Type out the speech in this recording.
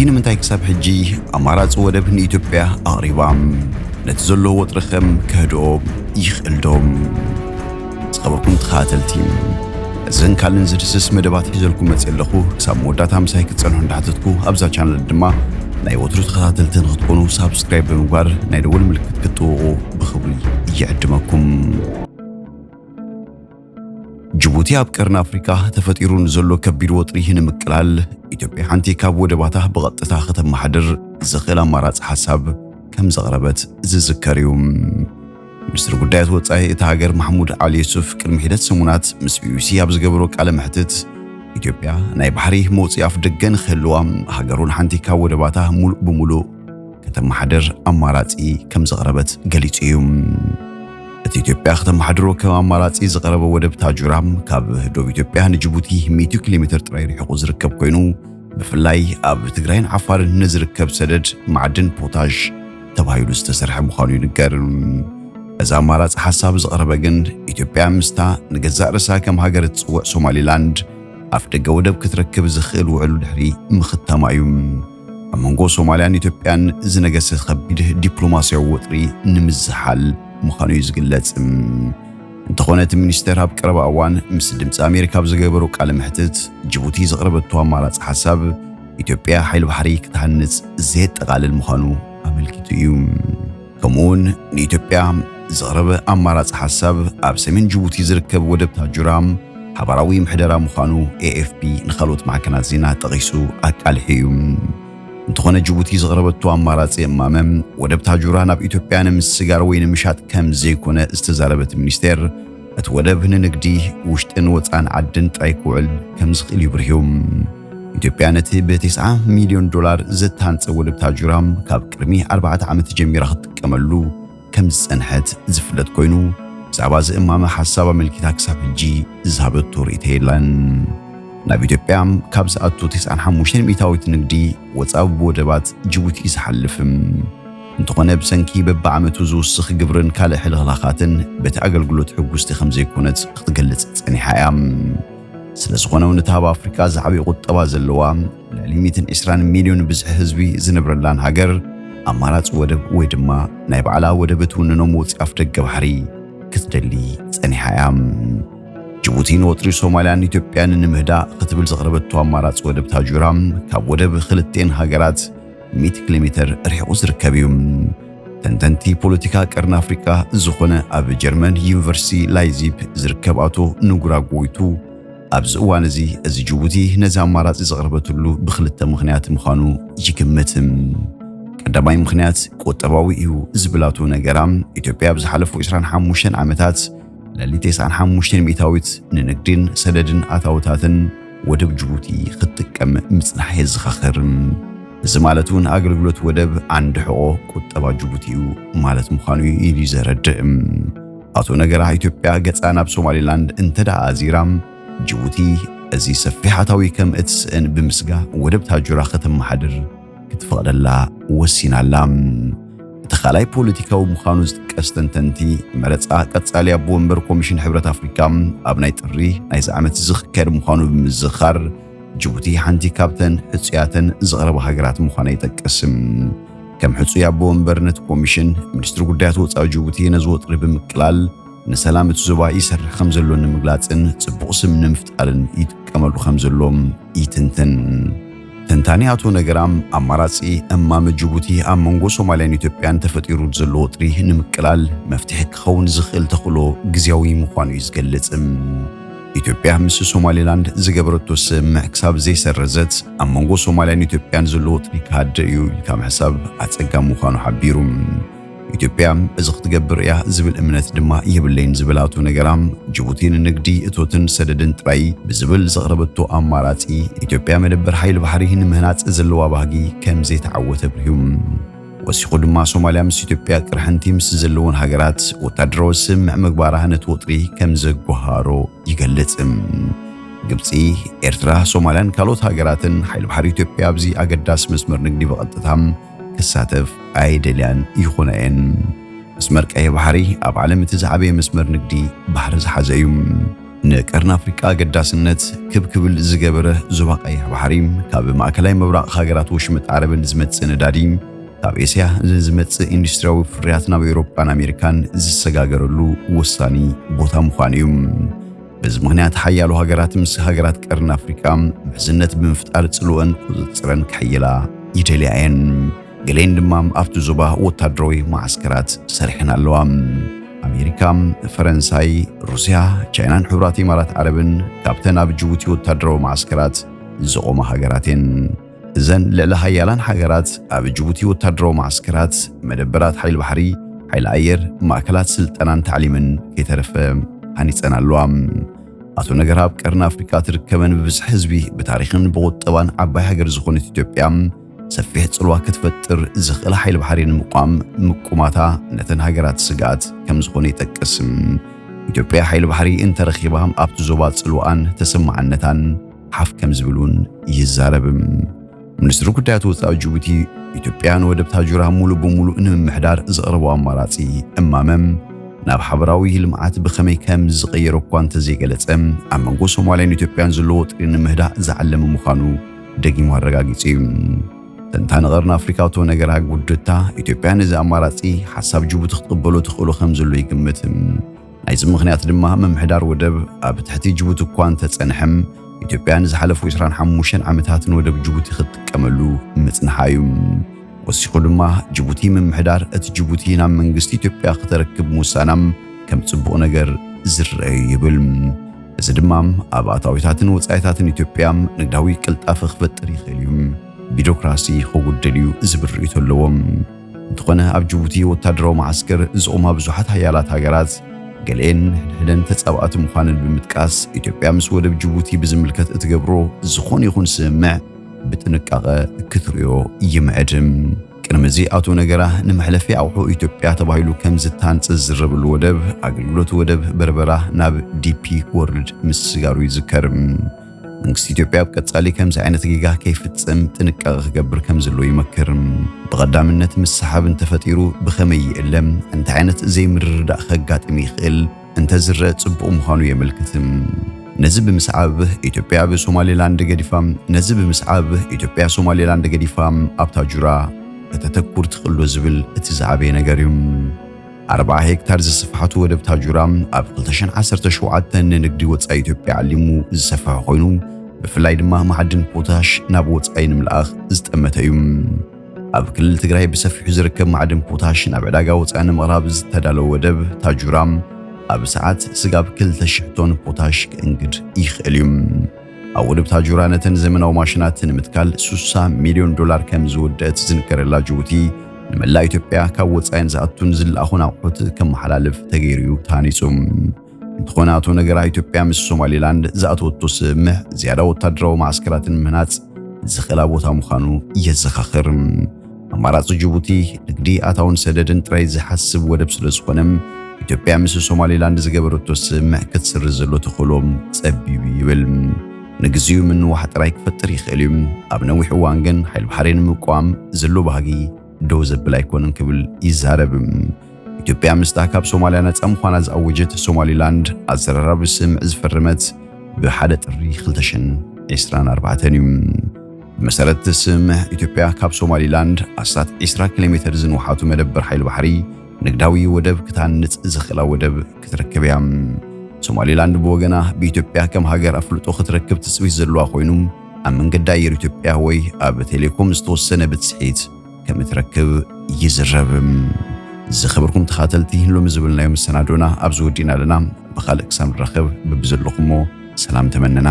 ንምንታይ ክሳብ ሕጂ ኣማራጺ ወደብ ንኢትዮጵያ ኣቕሪባ? ነቲ ዘሎ ወጥሪ ከም ከህድኦ ይኽእል ዶ? ዝኸበርኩም ተኸታተልቲ፣ እዘን ካልእን ዝድስስ መደባት ሒዘልኩም መፅእ ኣለኹ። ክሳብ መወዳእታ ምሳይ ክትፀንሑ እንዳሓተትኩ፣ ኣብዛ ቻነል ድማ ናይ ወትሩ ተኸታተልቲ ንክትኮኑ ሳብስክራይብ ብምግባር ናይ ደወል ምልክት ክትጥውቑ ብኽብሪ ይዕድመኩም። ጅቡቲ ኣብ ቀርኒ ኣፍሪካ ተፈጢሩ ንዘሎ ከቢድ ወጥሪ ንምቅላል ኢትዮጵያ ሓንቲ ካብ ወደባታ ብቐጥታ ከተመሓድር ዝኽእል ኣማራፂ ሓሳብ ከም ዘቕረበት ዝዝከር እዩ። ሚኒስትሪ ጉዳያት ወጻኢ እታ ሃገር ማሕሙድ ዓሊ ዩሱፍ ቅድሚ ሒደት ሰሙናት ምስ ቢቢሲ ኣብ ዝገበሮ ቃለ መሕትት፣ ኢትዮጵያ ናይ ባሕሪ መውፅኢ ኣፍ ደገ ንክህልዋ ሃገሩን ሓንቲ ካብ ወደባታ ሙሉእ ብሙሉእ ከተመሓደር ኣማራፂ ከም ዘቕረበት ገሊጹ እዩ። እቲ ኢትዮጵያ ከተመሓድሮ ከም ኣማራፂ ዝቐረበ ወደብ ታጁራ ካብ ዶብ ኢትዮጵያ ንጅቡቲ ሚእቲ ኪሎ ሜትር ጥራይ ርሒቑ ዝርከብ ኮይኑ፣ ብፍላይ ኣብ ትግራይን ዓፋርን ንዝርከብ ሰደድ ማዕድን ፖታሽ ተባሂሉ ዝተሰርሐ ምዃኑ ይንገር። እዚ ኣማራፂ ሓሳብ ዝቐረበ ግን፣ ኢትዮጵያ ምስታ ንገዛእ ርእሳ ከም ሃገር እትፅውዕ ሶማሊላንድ ኣፍ ደገ ወደብ ክትረክብ ዝኽእል ውዕሉ ድሕሪ ምኽታማ እዩ። ኣብ መንጎ ሶማልያን ኢትዮጵያን ዝነገሰ ከቢድ ዲፕሎማስያዊ ወጥሪ ንምዝሓል ምዃኑ እዩ ዝግለጽ። እንተኾነ እቲ ሚኒስተር ኣብ ቀረባ እዋን ምስ ድምፂ ኣሜሪካ ኣብ ዝገበሮ ቃለ መሕትት፣ ጅቡቲ ዘቕረበቶ ኣማራፂ ሓሳብ ኢትዮጵያ ሓይሊ ባሕሪ ክትሃንፅ ዘየጠቓልል ምዃኑ ኣመልኪቱ እዩ። ከምኡውን ንኢትዮጵያ ዝቐረበ ኣማራፂ ሓሳብ ኣብ ሰሜን ጅቡቲ ዝርከብ ወደብ ታጁራ ሓባራዊ ምሕደራ ምዃኑ ኤኤፍፒ ንኻልኦት ማዕከናት ዜና ጠቒሱ ኣቃሊሑ እዩ። እንተኾነ ጅቡቲ ዘቕረበቶ ኣማራፂ እማመ ወደብ ታጁራ ናብ ኢትዮጵያ ንምስጋር ወይ ንምሻጥ ከም ዘይኮነ ዝተዛረበ እቲ ሚኒስቴር፣ እቲ ወደብ ንንግዲ ውሽጥን ወፃን ዓድን ጥራይ ክውዕል ከም ዝኽእል ይብርህ እዩ። ኢትዮጵያ ነቲ ብ ተስዓ ሚልዮን ዶላር ዘተሃንፀ ወደብ ታጁራ ካብ ቅድሚ ኣርባዕተ ዓመት ጀሚራ ክትጥቀመሉ ከም ዝፀንሐት ዝፍለጥ ኮይኑ፣ ብዛዕባ እዚ እማመ ሓሳብ ኣመልኪታ ክሳብ ሕጂ ዝሃበቶ ርእይቶ የላን። ናብ ኢትዮጵያ ካብ ዝኣቱ ተስዓን ሓሙሽተን ሚእታዊት ንግዲ ወፃኢ ብወደባት ጅቡቲ እዩ ዝሓልፍ። እንተኾነ ብሰንኪ በብዓመቱ ዝውስኽ ግብርን ካልእ ሕልኽላኻትን በቲ ኣገልግሎት ሕጉስቲ ከም ዘይኮነት ክትገልጽ ጸኒሓ እያ። ስለ ዝኾነ እውን እታ ኣብ ኣፍሪቃ ዝዓበየ ቁጠባ ዘለዋ ልዕሊ ሚእትን ዕስራን ሚልዮን ብዝሒ ህዝቢ ዝነብረላን ሃገር ኣማራጺ ወደብ ወይ ድማ ናይ ባዕላ ወደብ እትውንኖ መውጽኢ ኣፍ ደገ ባሕሪ ክትደሊ ጸኒሓ እያ። ጅቡቲ ንወጥሪ ሶማልያን ኢትዮጵያን ንምህዳእ ክትብል ዘቕረበቶ ኣማራጺ ወደብ ታጁራ ካብ ወደብ ክልቴን ሃገራት ሚእቲ ኪሎ ሜትር ርሒቑ ዝርከብ እዩ። ተንተንቲ ፖለቲካ ቀርኒ ኣፍሪቃ ዝኾነ ኣብ ጀርመን ዩኒቨርሲቲ ላይዚፕ ዝርከብ ኣቶ ንጉራ ጎይቱ ኣብዚ እዋን እዚ፣ እዚ ጅቡቲ ነዚ ኣማራጺ ዘቕረበትሉ ብኽልተ ምኽንያት ምዃኑ ይግምት። ቀዳማይ ምኽንያት ቁጠባዊ እዩ ዝብል ኣቶ ነገራ፣ ኢትዮጵያ ኣብ ዝሓለፉ ዕስራን ሓሙሽተን ዓመታት ልዕሊ ተስዓን ሓሙሽተን ሚእታዊት ንንግድን ሰደድን ኣታውታትን ወደብ ጅቡቲ ክትጥቀም ምጽናሕ የዘኻኽር። እዚ ማለት እውን ኣገልግሎት ወደብ ዓንዲ ሕቖ ቁጠባ ጅቡቲ እዩ ማለት ምዃኑ እዩ ዘረድእ። ኣቶ ነገራ፣ ኢትዮጵያ ገጻ ናብ ሶማሊላንድ እንተ ደኣ ኣዚራ፣ ጅቡቲ እዚ ሰፊሕ ኣታዊ ከም እትስእን ብምስጋ ወደብ ታጁራ ከተመሓድር ክትፈቕደላ ወሲና ኣላ። እቲ ካልኣይ ፖለቲካዊ ምዃኑ ዝጥቀስ ተንተንቲ፣ መረጻ ቀጻሊ ኣቦ ወንበር ኮሚሽን ሕብረት ኣፍሪካ ኣብ ናይ ጥሪ ናይዚ ዓመት እዚ ክካየድ ምዃኑ ብምዝኻር፣ ጅቡቲ ሓንቲ ካብተን ሕጹያተን ዝቐረባ ሃገራት ምዃና ይጠቅስ። ከም ሕጹይ ኣቦ ወንበር ነቲ ኮሚሽን፣ ሚኒስትሪ ጉዳያት ወጻኢ ጅቡቲ ነዚ ወጥሪ ብምቅላል፣ ንሰላም እቲ ዞባ ይሰርሕ ከም ዘሎ ንምግላጽን ጽቡቕ ስም ንምፍጣርን ይጥቀመሉ ከም ዘሎ ይትንትን። ተንታኒ ኣቶ ነገራም፣ ኣማራጺ እማመ ጅቡቲ ኣብ መንጎ ሶማልያን ኢትዮጵያን ተፈጢሩ ዘሎ ወጥሪ ንምቅላል መፍትሒ ክኸውን ዝኽእል ተኽእሎ ግዝያዊ ምዃኑ እዩ ዝገልጽ። ኢትዮጵያ ምስ ሶማሊላንድ ዝገበረቶ ስምምዕ ክሳብ ዘይሰረዘት፣ ኣብ መንጎ ሶማልያን ኢትዮጵያን ዘሎ ወጥሪ ክሃድእ እዩ ኢልካ ምሕሳብ ኣጸጋሚ ምዃኑ ሓቢሩ። ኢትዮጵያ እዚ ክትገብር እያ ዝብል እምነት ድማ የብለይን ዝብል ኣቶ ነገራ፣ ጅቡቲ ንንግዲ እቶትን ሰደድን ጥራይ ብዝብል ዘቕረበቶ ኣማራጺ፣ ኢትዮጵያ መደበር ሓይሊ ባሕሪ ንምህናጽ ዘለዋ ባህጊ ከም ዘይተዓወተ ኣብሪሁ። ወሲኹ ድማ፣ ሶማልያ ምስ ኢትዮጵያ ቅርሕንቲ ምስ ዘለወን ሃገራት ወታደራዊ ስምምዕ ምግባራ ነቲ ወጥሪ ከም ዘጓሃሮ ይገልጽ። ግብጺ፣ ኤርትራ፣ ሶማልያን ካልኦት ሃገራትን ሓይሊ ባሕሪ ኢትዮጵያ ኣብዚ ኣገዳሲ መስመር ንግዲ ብቐጥታ ክሳተፍ ኣይደልያን ይኾና እየን። መስመር ቀይሕ ባሕሪ ኣብ ዓለም እቲ ዝዓበየ መስመር ንግዲ ባሕሪ ዝሓዘ እዩ። ንቀርኒ ኣፍሪቃ ኣገዳስነት ክብ ክብል ዝገበረ ዞባ ቀይሕ ባሕሪ፣ ካብ ማእከላይ ምብራቕ ሃገራት ወሽመጥ ዓረብን ዝመጽእ ነዳዲ፣ ካብ ኤስያ ዝመጽእ ኢንዱስትሪያዊ ፍርያት ናብ ኤውሮጳን ኣሜሪካን ዝሰጋገረሉ ወሳኒ ቦታ ምዃኑ እዩ። በዚ ምኽንያት ሓያሎ ሃገራት ምስ ሃገራት ቀርኒ ኣፍሪቃ ምሕዝነት ብምፍጣር ጽልወን ቁጽጽረን ክሕይላ ይደልያ እየን። ገሌን ድማ ኣብቲ ዞባ ወታደራዊ መዓስከራት ሰሪሐን ኣለዋ። ኣሜሪካ፣ ፈረንሳይ፣ ሩስያ፣ ቻይናን ሕቡራት ኢማራት ዓረብን ካብተን ኣብ ጅቡቲ ወታደራዊ መዓስከራት ዝቖማ ሃገራት እየን። እዘን ልዕሊ ሃያላን ሃገራት ኣብ ጅቡቲ ወታደራዊ መዓስከራት፣ መደበራት ሓይሊ ባሕሪ፣ ሓይሊ ኣየር፣ ማእከላት ስልጠናን ታዕሊምን ከይተረፈ ሃኒጸን ኣለዋ። ኣቶ ነገር ኣብ ቀርኒ ኣፍሪቃ ትርከበን ብብዝሒ ህዝቢ ብታሪኽን ብቁጠባን ዓባይ ሃገር ዝኾነት ኢትዮጵያ ሰፊሕ ጽልዋ ክትፈጥር ዝኽእል ሓይሊ ባሕሪ ንምቋም ምቁማታ ነተን ሃገራት ስግኣት ከም ዝኾነ ይጠቅስ። ኢትዮጵያ ሓይሊ ባሕሪ እንተረኺባ ኣብቲ ዞባ ጽልዋኣን ተሰማዕነታን ሓፍ ከም ዝብል እውን ይዛረብ። ሚኒስትሪ ጉዳያት ወጻኢ ጅቡቲ፣ ኢትዮጵያ ንወደብ ታጁራ ሙሉ ብሙሉ ንምምሕዳር ዘቕረቦ ኣማራጺ እማመ ናብ ሓበራዊ ልምዓት ብኸመይ ከም ዝቐየሮ እኳ እንተዘይገለጸ፣ ኣብ መንጎ ሶማልያን ኢትዮጵያን ዘሎ ወጥሪ ንምህዳእ ዝዓለመ ምዃኑ ደጊሙ ኣረጋጊጹ እዩ። ተንታኒ ቀርኒ ኣፍሪካ ኣቶ ነገራ ጉድታ፣ ኢትዮጵያ ነዚ ኣማራጺ ሓሳብ ጅቡቲ ክትቕበሎ ትኽእሎ ከም ዘሎ ይግምት። ናይዚ ምኽንያት ድማ ምምሕዳር ወደብ ኣብ ትሕቲ ጅቡቲ እኳ እንተጸንሐ፣ ኢትዮጵያ ንዝሓለፉ ዕስራን ሓሙሽተን ዓመታት ንወደብ ጅቡቲ ክትጥቀመሉ ምጽንሓ እዩ። ወሲኹ ድማ፣ ጅቡቲ ምምሕዳር እቲ ጅቡቲ ናብ መንግስቲ ኢትዮጵያ ክተረክብ ምውሳና ከም ጽቡቕ ነገር ዝረአ እዩ ይብል። እዚ ድማ ኣብ ኣታዊታትን ወጻኢታትን ኢትዮጵያ ንግዳዊ ቅልጣፈ ክፈጥር ይኽእል እዩ፣ ቢሮክራሲ ክጉድል እዩ ዝብል ርእይቶ ኣለዎም። እንተኾነ፣ ኣብ ጅቡቲ ወታደራዊ መዓስከር ዝቖማ ብዙሓት ሓያላት ሃገራት፣ ገሊኤን ሕድሕደን ተጻባእቲ ምዃነን ብምጥቃስ፣ ኢትዮጵያ ምስ ወደብ ጅቡቲ ብዝምልከት እትገብሮ ዝኾነ ይኹን ስምምዕ ብጥንቃቐ ክትርእዮ ይምዕድ። ቅድሚ እዚ ኣቶ ነገራ፣ ንመሕለፊ ኣቑሑ ኢትዮጵያ ተባሂሉ ከም ዝታንጽ ዝዝረበሉ ወደብ፣ ኣገልግሎት ወደብ በርበራ ናብ ዲፒ ወርልድ ምስጋሩ ይዝከር። መንግስቲ ኢትዮጵያ ኣብ ቀጻሊ ከምዚ ዓይነት ጌጋ ከይፍጽም ጥንቃቐ ክገብር ከም ዘለዎ ይመክር። ብቐዳምነት ምስሓብ እንተፈጢሩ ብኸመይ ይእለ፣ እንታይ ዓይነት ዘይምርድዳእ ከጋጥም ይኽእል እንተዝረአ ጽቡቕ ምዃኑ የመልክት። ነዚ ብምስዓብ ኢትዮጵያ ኣብ ሶማሌላንድ ገዲፋ፣ ነዚ ብምስዓብ ኢትዮጵያ ሶማሌላንድ ገዲፋ ኣብ ታጁራ ከተተኩር ትኽእል ዶ ዝብል እቲ ዝዓበየ ነገር እዩ። ኣርብዓ ሄክታር ዝስፍሓቱ ወደብ ታጁራ ኣብ ክልተ ሽሕን ዓሰርተ ሸውዓተን ንንግዲ ወጻኢ ኢትዮጵያ ዓሊሙ ዝሰፍሐ ኮይኑ፣ ብፍላይ ድማ ማዕድን ፖታሽ ናብ ወጻኢ ንምልኣኽ ዝጠመተ እዩ። ኣብ ክልል ትግራይ ብሰፊሑ ዝርከብ ማዕድን ፖታሽ ናብ ዕዳጋ ወጻኢ ንምቕራብ ዝተዳለወ ወደብ ታጁራ፣ ኣብ ሰዓት ስጋብ ክልተ ሽሕ ቶን ፖታሽ ከእንግድ ይኽእል እዩ። ኣብ ወደብ ታጁራ ነተን ዘመናዊ ማሽናት ንምትካል ሱሳ ሚልዮን ዶላር ከም ዝወደአት ዝንገረላ ጅቡቲ፣ ንመላእ ኢትዮጵያ ካብ ወጻኢን ዝኣቱን ዝለኣኹን ኣቑሑት ከመሓላልፍ ተገይሩ እዩ ተሃኒጹ። እንተኾነ ኣቶ ነገራ፣ ኢትዮጵያ ምስ ሶማሌላንድ ዝኣተወቶ ስምምዕ ዝያዳ ወታደራዊ ማዕስከራትን ምህናጽ ዝኽእላ ቦታ ምዃኑ የዘኻኽር። ኣማራጺ ጅቡቲ ንግዲ ኣታውን ሰደድን ጥራይ ዝሓስብ ወደብ ስለ ዝኾነ፣ ኢትዮጵያ ምስ ሶማሌላንድ ዝገበረቶ ስምምዕ ክትስርዝ ዘሎ ተኽእሎ ጸቢብ እዩ ይብል። ንግዚኡ ምንዋሕ ጥራይ ክፈጥር ይኽእል እዩ። ኣብ ነዊሕ እዋን ግን ሓይሊ ባሕሪ ንምቋም ዘሎ ባህጊ ደው ዘብል ኣይኮነን ክብል ይዛረብ። ኢትዮጵያ ምስታ ካብ ሶማልያ ነጻ ምዃና ዝኣወጀት ሶማሊላንድ ኣዘራራቢ ስምምዕ ዝፈረመት ብሓደ ጥሪ ክልተ ሽሕን ዕስራን ኣርባዕተን እዩ። ብመሰረት እቲ ስምምዕ፣ ኢትዮጵያ ካብ ሶማሊላንድ ኣስታት ዕስራ ኪሎ ሜተር ዝንውሓቱ መደበር ሓይሊ ባሕሪ፣ ንግዳዊ ወደብ ክታንጽ ዝኽእላ ወደብ ክትረክብ እያ። ሶማሊላንድ ብወገና፣ ብኢትዮጵያ ከም ሃገር ኣፍልጦ ክትረክብ ትጽቢት ዘለዋ ኮይኑ፣ ኣብ መንገዲ ኣየር ኢትዮጵያ ወይ ኣብ ቴሌኮም ዝተወሰነ ብጽሒት ከም እትረክብ ይዝረብ። ዝኸበርኩም ተኻተልቲ፣ ሎሚ ዝብልናዮ መሰናዶና ኣብዚ ወዲእና ኣለና። ብኻልእ ክሳብ ንራኸብ፣ በብዘለኹሞ ሰላም ተመነና።